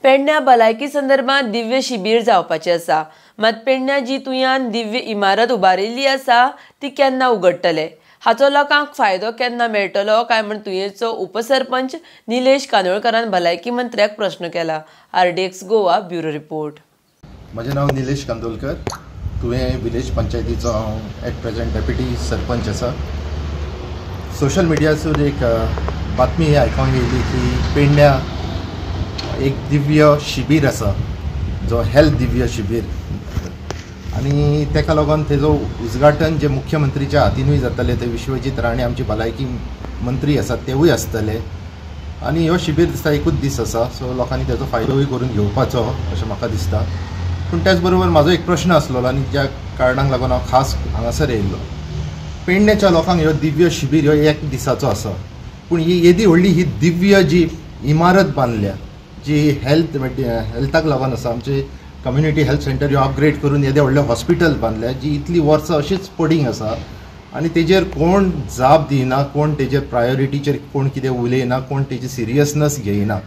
पेडण्या भलायकी संदर्भात दिव्य शिबीर जावपाचें आसा, मात पेडण्या जी तुयान दिव्य इमारत उबारिल्ली आसा ती केन्ना उगडटले, हाचो लोकांक फायदो केन्ना मेळटलो काय म्हूण तुयेचो उपसरपंच निलेश कांदोळकरान भलायकी मंत्र्याक प्रश्न केला. RDX Goa bureau report. म्हजें नांव निलेश कांदोळकर, तुयें विलेज पंचायतीचो हांव एट प्रेझेंट डेप्युटी सरपंच आसा. सोशल मिडियाचेर एक बातमी आयकोंक येयली की पेडण्या एक दिव्य शिबीर आसा, जो हेल्थ दिव्य शिबीर, आनी तेका लागून तेजो उद्घाटन जे मुख्यमंत्रीच्या हातीनूय जातलें, ते विश्वजीत राणे आमची भलायकी मंत्री आसात तेवूय आसतले. आनी ह्यो शिबीर दिसता एकूच दीस आसा, सो लोकांनी तेजो फायदोय करून घेवपाचो अशें म्हाका दिसता. पूण त्याच बरोबर म्हाजो एक प्रश्न आसलेलो आनी ज्या कारणाक लागून हांव खास हांगासर येयल्लो. पेडण्याच्या लोकांक ह्यो दिव्य शिबीर ह्यो एक दिसाचो आसा, पूण ही येदी व्हडली ही दिव्य जी इमारत बांदल्या जी हेल्थाक लागून आसा, आमचे कम्युनिटी हेल्थ सेंटर ह्यो अपग्रेड करून येदें व्हडलें हॉस्पिटल बांदल्या जी इतली वर्सां अशीच पडींग आसा आनी तेजेर कोण जाप दिना, कोण तेजेर प्रायोरिटीचेर कोण कितें उलयना, कोण तेजी सिरियसनस घेयना.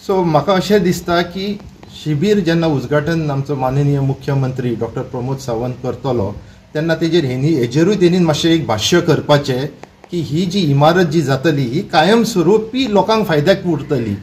सो म्हाका अशें दिसता की शिबीर जेन्ना उद्घाटन आमचो माननीय मुख्यमंत्री डॉक्टर प्रमोद सावंत करतलो तेन्ना तेजेर हेजेरूय तेणी मातशें एक भाश्य करपाचें की ही जी इमारत जी जातली ही कायमस्वरूपी लोकांक फायद्याक उरतली,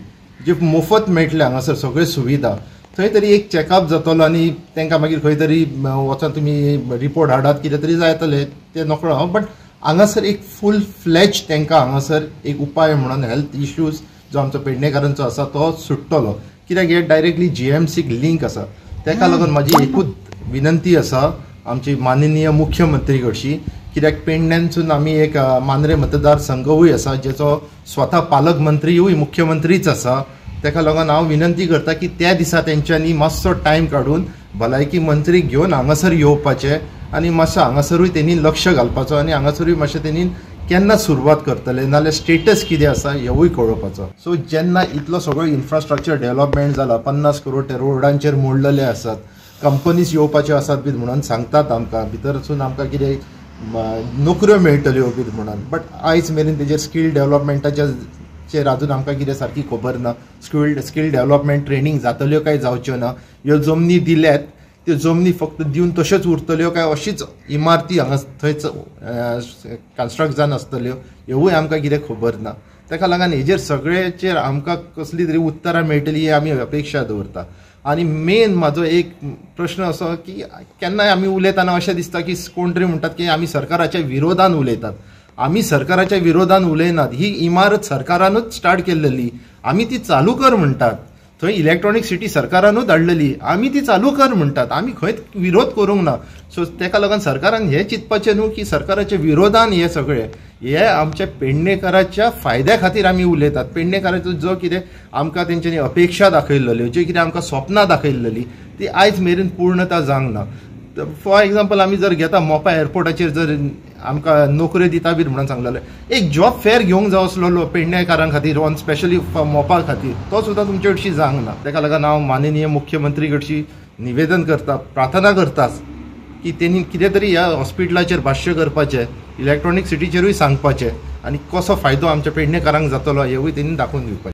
जी मोफत मेळटले हांगासर सगळ्यो सुविधा, थंय तरी एक चॅकअप जातलो आनी तांकां मागीर खंय तरी वचोन तुमी रिपोर्ट हाडात कितें तरी जातलें तें नकळो हांव, बट हांगासर एक फूल फ्लॅज तांकां हांगासर एक उपाय म्हणून हेल्थ इश्यूज जो आमचो पेडणेकारांचो आसा तो सुट्टलो. कित्याक हे डायरेक्टली GMCक लिंक आसा. ताका लागून म्हाजी एकूच विनंती आसा आमची माननीय मुख्यमंत्री कडची, कित्याक पेडण्यानसून आमी एक मांद्रे मतदारसंघूय आसा जेचो स्वता पालकमंत्रीयूय मुख्यमंत्रीच आसा. ताका लागून हांव विनंती करता की त्या दिसा तेंच्यांनी मातसो टायम काडून भलायकी मंत्रीक घेवन हांगासर येवपाचें आनी मातसो हांगासरूय तेणी लक्ष घालपाचो आनी हांगासरूय मातशें तेणी केन्ना सुरवात करतले नाजाल्यार स्टेटस कितें आसा हेवूय कळोवपाचो. सो जेन्ना इतलो सगळो इन्फ्रास्ट्रक्चर डेव्हलपमेंट जाला, 50 करोड ते रोडांचेर मोडलेले आसात, कंपनीज येवपाच्यो आसात बी म्हणून सांगतात आमकां, भितरसून आमकां कितें नोकऱ्यो मेळटल्यो बी म्हणून, बट आयज मेरेन तेजेर स्कील डेव्हलपमेंटाच्या चेर अजून आमकां कितें सारकी खबर ना. स्कील डेव्हलपमेंट ट्रेनींग जातल्यो काय जावच्यो ना, ह्यो जमनी दिल्यात त्यो जमनी फक्त दिवन तश्योच उरतल्यो काय अशीच इमारती हांगा थंयच कन्स्ट्रक्ट जावन आसतल्यो हेवूय आमकां कितें खबर ना. ताका लागून हेजेर सगळ्याचेर आमकां कसली तरी उत्तरां मेळटली ही आमी अपेक्षा दवरता. आनी मेन म्हाजो एक प्रश्न असो की केन्नाय आमी उलयतना अशें दिसता की कोण तरी म्हणटात की आमी सरकाराच्या विरोधान उलयतात. आमी सरकाराच्या विरोधान उलयनात, ही इमारत सरकारानूच स्टार्ट केल्लेली, आमी ती चालू कर म्हणटात. थंय इलेक्ट्रॉनीक सिटी सरकारानूच हाडलेली, आमी ती चालू कर म्हणटात, आमी खंयच विरोध करूंक ना. सो ताका लागून सरकारान हें चिंतपाचें न्हू की सरकाराच्या विरोधान हे सगळे हे आमच्या पेडणेकाराच्या फायद्या खातीर आमी उलयतात. पेडणेकाराचो जो कितें आमकां तेंच्यांनी अपेक्षा दाखयल्ल्यो, ज्यो कितें आमकां स्वप्नां दाखयल्ली ती आयज मेरेन पूर्णता जावंक ना. फॉर एग्जाम्पल आमी जर घेता मोपा एअरपोर्टाचेर जर आमकां नोकऱ्यो दिता बी म्हणून सांगलेलें, एक जॉब फेअर घेवंक जाय आसलेलो पेडणेकारां खातीर, ऑन स्पेशली मोपा खातीर, तो सुद्दां तुमचे कडशी जावंक ना. ताका लागून हांव माननीय मुख्यमंत्री कडशी निवेदन करता, प्रार्थना करता की तेणी कितें तरी ह्या हॉस्पिटलाचेर भाश्य करपाचें, इलेक्ट्रॉनीक सिटीचेरूय सांगपाचें आनी कसो फायदो आमच्या पेडणेकारांक जातलो हेवूय तेणी दाखोवन दिवपाचें.